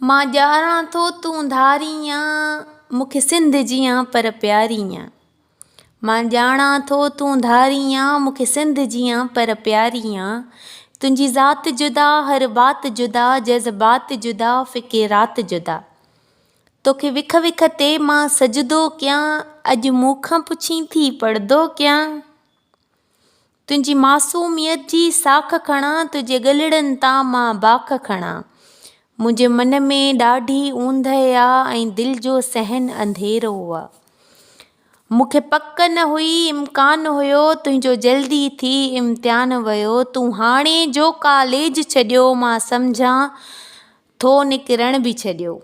مان ڄاڻان ٿو تون ڌاري آن، مون کي سنڌ جيان پر پياري آن. مان ڄاڻان ٿو تون ڌاري آن، مون کي سنڌ جيان پر پياري آن. تنهنجي ذات جدا، هر بات جدا، جذبات جدا، فڪرات جدا. توکي وک وک تي مان سجدو ڪيان، اڄ مون کان پڇين ٿي پڙدو ڪيان. تنهنجي معصوميت جي ساک کڻان، تنهنجي ڳلڙن تان مان باک کڻان. منهنجي من ۾ ڏاڍي اوندهه آ ۽ دل جو صحن انڌيرو آ. مون کي پڪ نه هئي، امڪان هيو، تنهنجو جلدي ٿي امتحان ويو. تون هاڻي جو ڪاليج ڇڏيو، مان سمجهان ٿو نڪرڻ به ڇڏيو.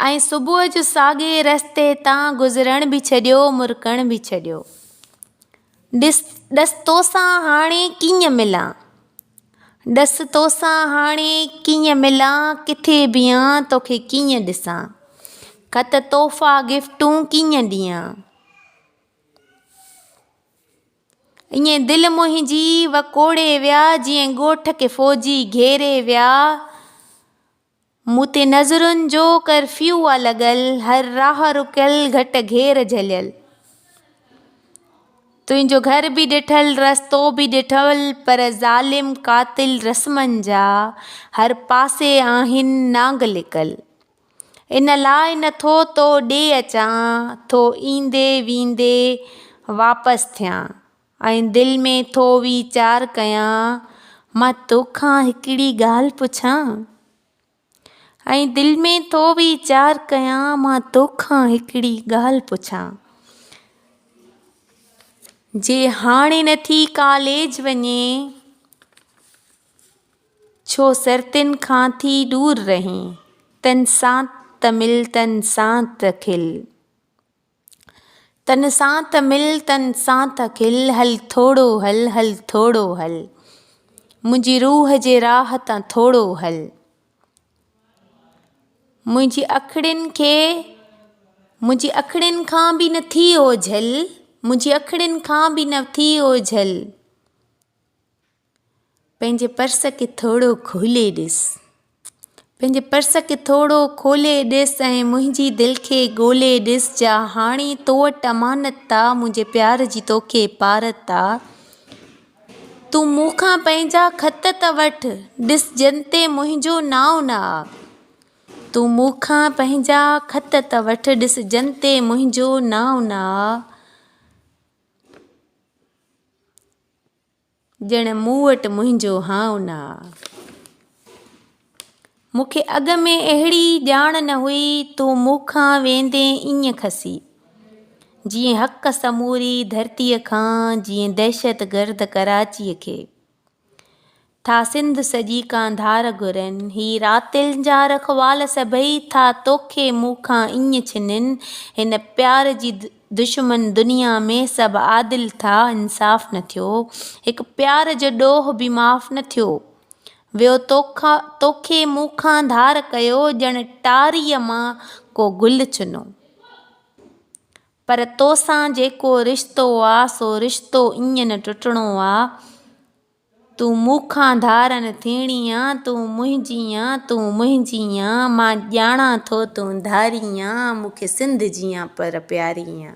۽ صبح جو ساڳئي رستي تان گذرڻ به ڇڏيو، مرڪڻ به ڇڏيو. ڏس ڏس توسان هاڻي ڪيئن ملان. ڏس توسان هاڻي ڪيئن ملان، ڪٿي بيهان توکي ڪيئن ڏسان. خط تحفا گفٽون ڪيئن ڏيان. ائين دل منهنجي وڪوڙي ويا، جيئن ڳوٺ کي فوجي گهيري ويا. مون تي نظرن جو ڪرفيو آ لڳل، هر راهه رڪيل، گهٽ گهير جهليل. تنهنجو گهر به ڏٺل، رستو به ڏٺل، پر ظالم قاتل رسمن جا، هر پاسي آهن نانگ لڪل. ان لاء نه ٿو تو ڏي اچان، ٿو ايندي ويندي واپس ٿيان. ۽ دل ۾ ٿو ويچار ڪيان، مان توکان هڪڙي ڳالهه پڇان؟ ۽ دل ۾ ٿو ويچار ڪيان، مان توکان هڪڙي ڳالهه پڇان؟ جي هاڻي نه ٿي ڪاليج وڃين، ڇو سرتين کان ٿي ڏور رهين، تن سان ته مل تن سان ته کل. تن سان ته مل تن سان ته کل، هل ٿورو هل هل ٿورو هل، منهنجي روح جي راهه تان ٿورو هل. منهنجي اکڙين کي منهنجي اکڙين کان به نه ٿي اوجهل، منهنجي اکڙين کان به نه ٿي اوجهل. پنهنجي پرس کي ٿورو کولي ڏس. پنهنجي پرس کي ٿورو کولي ڏس ۽ منهنجي دل کي ڳولي ڏس جا هاڻي تو وٽ امانت آ منهنجي پيار جي توکي پارت آ تون مون کان پنهنجا خط ته وٺ ڏس جن تي منهنجو نانء نه آ تون مون کان پنهنجا خط ته وٺ ڏس جن تي منهنجو نانء نه آ. ڄڻ مون وٽ منهنجو هانء نه آ. مون کي اڳ ۾ اهڙي ڄاڻ نه هئي، تون مون کان ويندين ائين کسي. جيئن حق سموري ڌرتيء کان، جيئن دهشتگرد ڪراچيء کي. ٿا سنڌ سڄي ڪانڌار گهرن. هي راتين جا رکوال سڀئي، ٿا توکي مون کان ائين ڇنن. هن پيار جي دشمن دنيا ۾ سڀ عادل ٿا انصاف نه ٿيو هڪ پيار جو ڏوهه به معاف نه ٿيو ويو توکي مون کان ڌار ڪيو ڄڻ ٽاريء مان ڪو گل ڇنو پر توسان جيڪو رشتو آ سو رشتو ائين نه ٽٽڻو آ. تون مون کان ڌار نه ٿيڻي آن، تون منهنجي آن، تون منهنجي آن، مان ڄاڻان ٿو تون ڌاري آن، مون کي سنڌ جيان پر پياري آن.